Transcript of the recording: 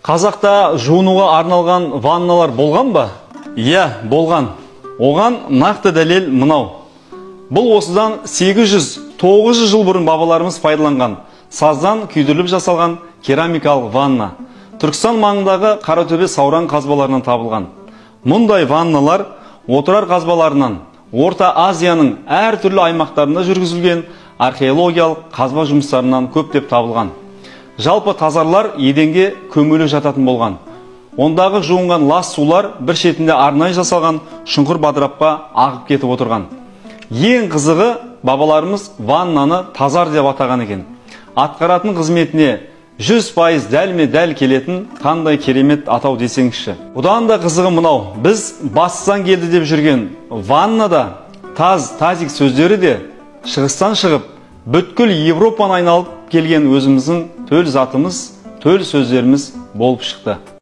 Қазақта жуынуға арналған ванналар болған ба? Иә, болған. Оған нақты дәлел мынау. Бұл осыдан 800-900 жыл бұрын бабаларымыз пайдаланған саздан күйдіріліп жасалған керамикалық ванна. Түркістан маңындағы Қаратөбе Сауран қазбаларынан табылған. Мұндай ванналар Отырар қазбаларынан, Орта Азияның әртүрлі аймақтарында жүргізілген археологиялық қазба жұмыстарынан көптеп табылған. Жалпы тазарлар еденге көмулі жататын болған. Ондағы жуынған лас сулар бір шетінде арнайы жасалған шұңқыр бадырапқа ағып кетіп отырған. Ең қызығы, бабаларымыз ваннаны тазар деп атаған екен. Атқаратын қызметіне 100% дәлме дәл келетін қандай керемет атау десеңізші. Бұдан да қызығы мынау, біз батыстан келді деп жүрген ваннада таз, тазик сөздері де шығыстан шығып, бүткіл Европаны айналып келген өзіміздің төл затымыз, төл сөздеріміз болып шықты.